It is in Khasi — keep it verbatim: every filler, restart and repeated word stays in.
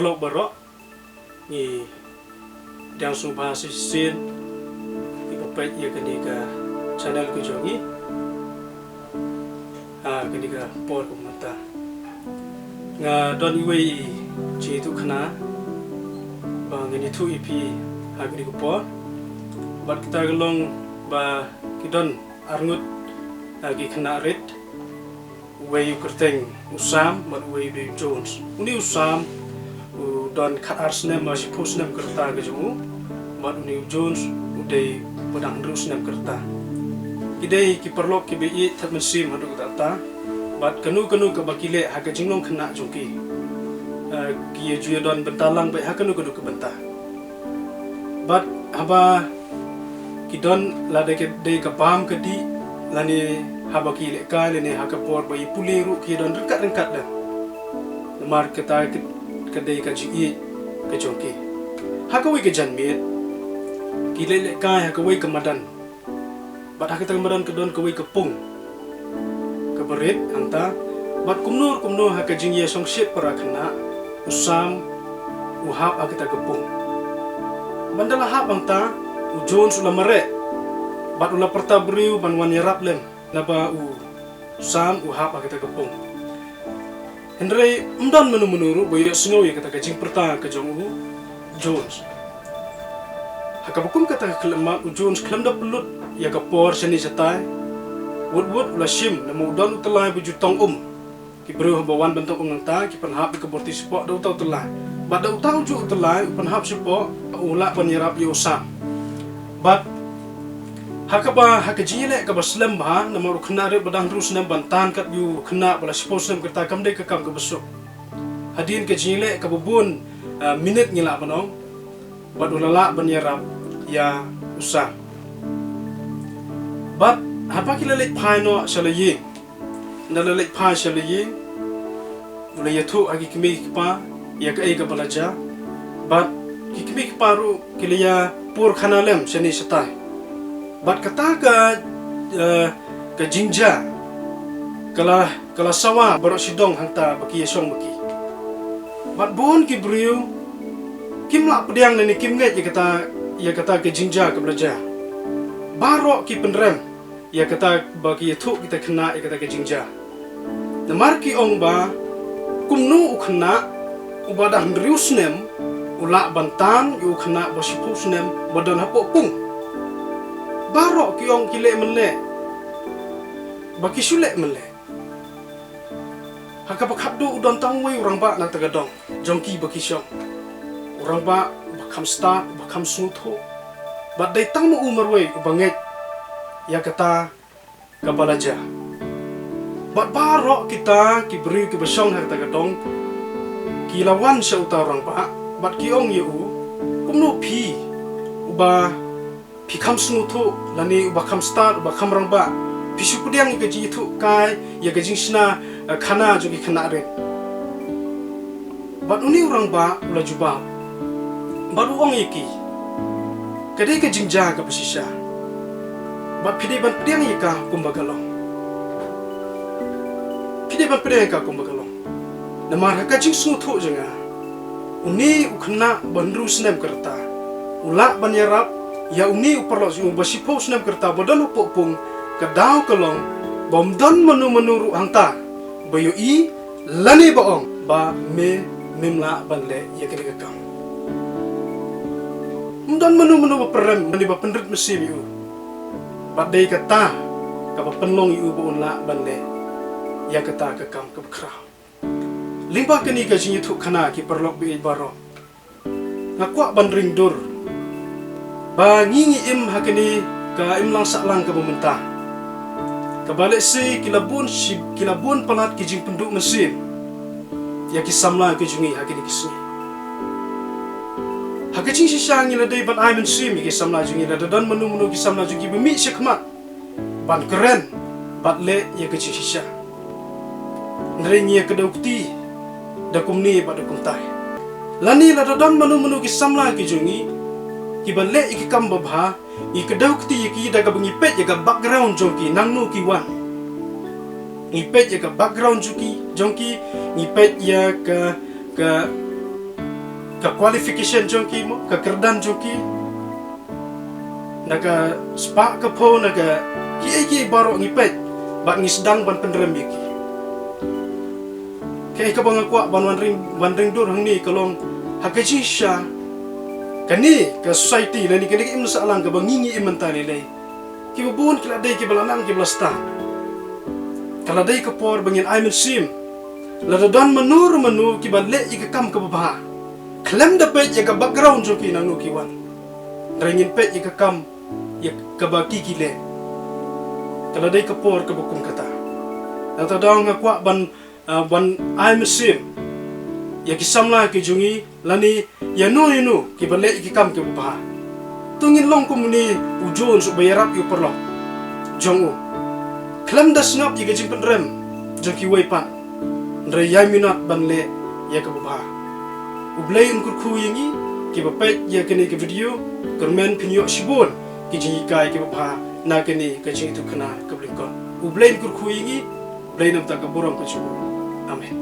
Lok baroh, ngi dang sngewbha shisien ïa phi ba peit ïa kane ka channel ka jong ngi ha kane ka por kaba mynta. Nga don iwei i jingïathuhkhana ba ngan ïathuh ïa phi ha kane ka por. Bad kata ka long ba ki don arngut, ah, ki khynnah rit. Uwei u kyrteng u Sam bad uwei u dei u Jones. Une u Sam u don khatar snem, shiphew snem ka rta ka jong u. Bad une u Jones u dei ba dang hynriew snem ka rta. Ki dei ki paralok kiba ïeit thait mynsiem haduh katta katta. Bad kano kano kaba ki leh ha ka jinglong khynnah jong ki, eh, ki ïa ju ïa don bynta lang beit ha kano kano ka bynta. Bad haba ki don, lada ka dei ka bam ka dih, lane haba ki lehkai, lane ha ka por ba ïa pule ruh, ki don ryngkat ryngkat lem. Namar kata ka, ka dei ka jingïeit ka jong ki. Ha kawei ka janmiet ki leh lehkai ha kawei ka madan. Bad ha kata ka madan ka don kawei ka pung kaba rit hangta. Bad kumno kumno ha ka jingïashongshit para khynnah, u Sam u hap ha kata ka pung. Bad ynda la hap hangta, u Jones u la mareh bad u la pyrta briew ban wan ïarap lem, naba u Sam u hap ha kata ka pung. Hynrei ym don mano mano ruh ba ïohsngew ïa kata ka jingpyrta ka jong u Jones. Ha kaba kum kata ka khyllipmat, u Jones khlem da pynlut ïa ka por shane shatai, wut wut u la shim, namar u don u tyllai ba ju tong um. Ki briew haba wan ban tong um nangta ki pynhap ïa ka borti shapoh da uta u tyllai. Bad da uta u juh u tyllai u pynhap shapoh, u lah ban ïarap ïa u Sam. Bad ha kaba, ha ka jingïaleh kaba slem bha, namar u khynnah rit ba dang hynriew snem ban tan kat ïa u khynnah ba la shiphew snem ka rta kam dei ka kam kaba suk. Hadien ka jingïaleh kaba bun, ah, minit ngi lah ban ong, bad u la lah ban ïarap ïa u Sam. Bad haba ki la leit phai noh sha la ïing, ynda la leit phai sha la ïing, u la ïathuh ha ki kmie ki kpa ïa kaei kaba la jia. Bad ki kmie ki kpa ruh ki la ïa pur khana lem shane shatai. Bad kata ka, eh, ka jingjia ka la, ka la sawa baroh shidong hangta ba ki ïashong ba ki. Bad bun ki briew kim lah pdiang lane kim ngeit ïa kata, ïa kata ka jingjia kaba la jia. Baroh ki pynrem ïa kata ba ki ïathuh kita khynnah ïa kata ka jingjia. Namar ki ong ba kumno u khynnah uba dang hynriew snem u lah ban tan ïa u khynnah ba shiphew snem ba don hapoh pung. Baroh ki ong ki leh mynleh, ba ki shu leh mynleh. Ha kaba khatduh u don tang uwei u rangbah na kata ka dong jong ki ba ki shong. U rangbah uba kham stad, uba kham sngewthuh. Bad dei tang ma u marwei uba ngeit ïa kata kaba la jia. Bad baroh kita ki briew kiba shong ha kata ka dong ki la wan sha uta u rangbah bad ki ong ïa u, kumno phi uba phi kham sngewthuh, lane uba kham stad, uba kham rangbah, phi shu pdiang ïa ka jingïathuhkhana, ïa ka jingshna, eh, khana jong ki khynnah rit. Bad une u rangbah u la jubab bad u ong ïa ki, ka dei ka jingjia kaba shisha. Bad phi dei ban pdiang ïa ka kumba ka long. Phi dei ban pdiang ïa ka kumba ka long. Namar ha ka jingsngewthuh jong nga, une u khynnah ba hynriew snem ka rta u lah ban ïarap ïa une u paralok jong u ba shiphew snem ka rta ba don hapoh pung. Ka daw ka long ba ym don mano mano ruh hangta ba ïohi lane ba ong ba me mem lah ban leh ïa kane ka kam. Ym don mano mano ba pynrem lane ba pynrit mynsiem ïa u. Bad dei kata kaba pynlong ïa u ba un lah ban leh ïa kata ka kam kaba khraw. Lyngba kane ka jingïathuhkhana, ki paralok ba ïeit baroh, nga kwah ban ring dur ba ngi ngi im ha kane ka imlang sahlang kaba mynta, kaba lehse ki la bun shi, ki la bun palat ki jingpynduh mynsiem ïa ki samla ki jong ngi ha kine ki sngi. Ha ka jingshisha ngi la dei ban ai mynsiem ïa ki samla jong ngi, lada don mano mano ki samla jong ngi ba mih shakhmat ban kren bad leh ïa ka jingshisha. Hynrei ngi ïa kdew kti da kumne bad da kumtai. Lane lada don mano mano ki samla ki jong ngi kiba leh ïa ki kam babha, ngi kdew kti ïa ki da kaba ngi peit ïa ka background jong ki, nangno ki wan. Ngi peit ïa ka background jong ki, jong ki, ngi peit ïa ka, ka ka qualification jong ki mo, ka kyrdan jong ki, na ka spah ka phew, na ka kiei kiei baroh ngi peit bad ngi sdang ban pynrem ïa ki. Kaei kaba nga kwah ban wan ring, wan ring dur hangne ka long ha ka jingshisha kane ka society lane kane ka imlang sahlang kaba ngi ngi im mynta lei lei. Kiba bun ki la dei kiba la nang kiba la stad. Ka la dei ka por ba ngin ai mynsiem. Lada don mano re mano kiba leh ïa ka kam kaba bha, khlem da peit ïa ka background jong ki nangno ki wan. Hynrei ngin peit ïa ka kam ïa kaba ki ki leh. Ka la dei ka por kaba kum kata. Nangta dang nga kwah ban, ah, ban ai mynsiem ïa ki samla ki jong ngi lane ïano ïano kiba leh ïa ki kam kiba bha. To ngin long kum une u Jones uba ïarap ïa u paralok jong u. Khlem da sngap ïa ka jingpynrem jong kiwei pat, hynrei ïai minot ban leh ïa kaba bha. U Blei un kyrkhu ïa ngi kiba peit ïa kane ka video. Kyrmen phin ïoh shibun ki jinghikai kiba bha na kane ka jingïathuhkhana kaba lyngkot. U Blei un kyrkhu ïa ngi. Blei nam ta ka burom ka jong u. Amen.